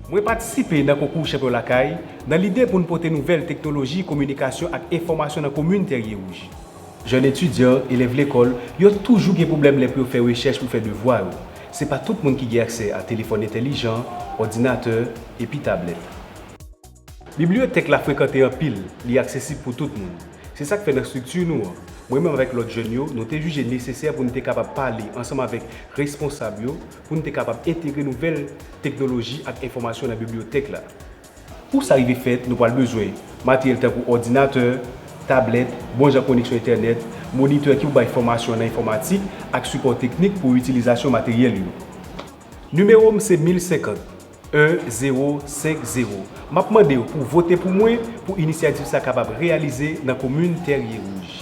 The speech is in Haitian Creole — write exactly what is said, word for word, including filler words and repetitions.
Mwen patisipe nan konkou Chanpyon Lakay nan lide pou n pote nouvèl teknoloji kominikasyon ak enfòmasyon nan komin Tèrye Wouj. Jèn etidyan, elèv lekòl, yo toujou gen pwoblèm lè pou yo fè rechèch pou fè devwa yo. Se pa tout moun ki gen aksè a telefòn entèlijan, òdinatè, epi tablèt. Bibliyotèk la frekante anpil, li aksesib pou tout moun. Se sa k fè nan estrikti nou an, mwen menm avèk lòt jèn yo, nou te jije nesesè pou n te kapab pale ansanm avèk responsab yo, pou n te kapab entegre nouvèl teknoloji ak enfòmasyon nan bibliyotèk la. Pou sa rive fèt, nou pral bezwen materyèl tankou òdinatè, tablèt, bon jan koneksyon entènèt, monitè ki pou bay fòmasyon nan enfòmatik ak sipò teknik pou itilizasyon materyèl yo. Nimewo m se mil senkant, en zewo senk zewo. M ap mande w pou vote pou mwen pou inisyativ sa kapab reyalize nan komin Tèrye Wouj.